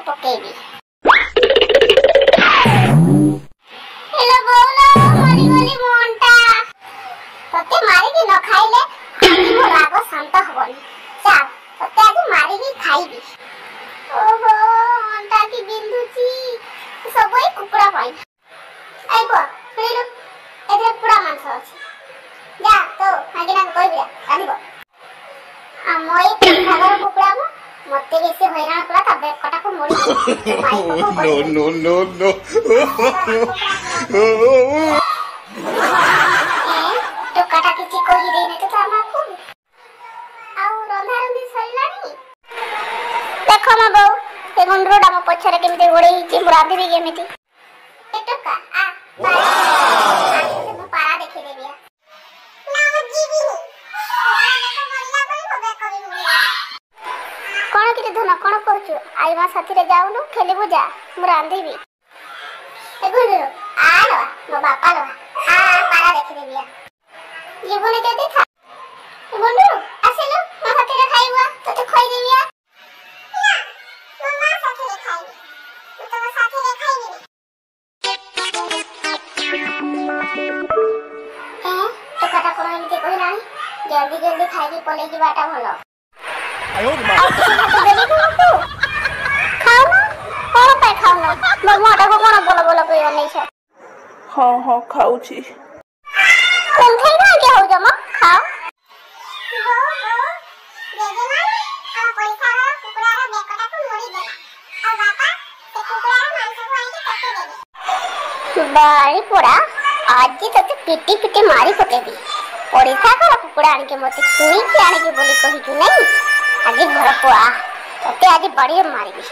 ପକେଇବି। ହେଲୋ ବୋଉଲୋ, ମରିଗଲି ମୋ ଅଣ୍ଟା। ତତେ ମାରିକି ନ ଖାଇଲେ ଆଜି ମୋ ରାଗ ଶାନ୍ତ ହବନି। ଚାଲ, ତତେ ଆଜି ମାରିକି ଖାଇବି। ଓହୋ, ଅଣ୍ଟା କି ବିନ୍ଧୁଛି! ସବୁ ଏଇ କୁକୁଡ଼ା ପାଇଁ। ଏଇ ପୁଅ, ଶୁଣିଲୁ, ଏଥିରେ ପୁରା ମାଂସ ଅଛି। ଯା ତୋ ମାଗିନାକୁ କହିବି, ଯା ରାନ୍ଧିବ। ଆମ ଏଇ ଘର କୁକୁଡ଼ା ମ ମତେ ବେଶୀ ହଇରାଣ କଲା, ତା ବେକଟାକୁ ମୋଡ଼ି। No, no, no, no. ଟୋକାଟା କିଛି କହିଦେଇନି ତ ତା ମାକୁ। ଆଉ ରନ୍ଧା ରନ୍ଧି ସରିଲାଣି? ଦେଖ ମୋ ବୋଉ, ସେ ଗୁଣ୍ଡୁରୁଟା ମୋ ପଛରେ କେମିତି ଗୋଡେଇ ହେଇଛି, ମୁଁ ରାନ୍ଧିବି କେମିତି? ଏ ଟୋକା, ଆ ତତେ ମୁଁ ପାରା ଦେଖେଇଦେବି। ଆ। ନା, ମୁଁ ଯିବିନି। କଣ କିରେ ଧନ, କଣ କରୁଛୁ? I ମା ସାଥିରେ ଯାଉନୁ, ଖେଳିବୁ, ଯା, ମୁଁ ରାନ୍ଧିବି। ଏ ଗୁଣ୍ଡୁରୁ, ଆ ଲୋ, ମୋ ବାପା ଲୋ, ଆ, ପାରା ଦେଖିଦେବି। ଆ। ଯିବୁନି ଯଦି ଥା। ଗୁଣ୍ଡୁରୁ, ଆସିଲୁ, ମୋ ସାଥିରେ ଖାଇବୁ, ଆ, ତତେ ଖୋଇଦେବି। ଆ। ନା, ମୋ ମା ସାଥିରେ ଖାଇବି, ମୁଁ ତମ ସାଥିରେ ଖାଇବିନି। ଏ ଟୋକାଟା କଣ ଏମିତି କହିଲାଣି? ଜଲ୍ଦି ଜଲ୍ଦି ଖାଇକି ପଳେଇ ଯିବାଟା ଭଲ। ଆଉ ଟିକେ ଭାତ ଦେବି ତୁମକୁ? ଖାଉନ, କଣ ପାଇଁ ଖାଉନ? ମୋ ମୁହଁଟାକୁ କଣ ବଲ ବଲ କରି ଅନେଇଛ? ହଁ ହଁ, ଖାଉଛି। କୁନ୍ଥେଇ କାହିଁକି ହଉଛ ମ? ଖାଅ। ବାଡ଼ି ପୋଡ଼ା, ଆଜି ତତେ ପିଟି ପିଟି ମାରି ପକେଇବି। ପଡ଼ିଶା ଘର କୁକୁଡ଼ା ଆଣିକି ମତେ କିଣିକି ଆଣିକି ବୋଲି କହିଛୁ ନାଇଁ? ଆଜି ଘରକୁ ଆ, ତତେ ଆଜି ବାଡ଼ିରେ ମାରିବି।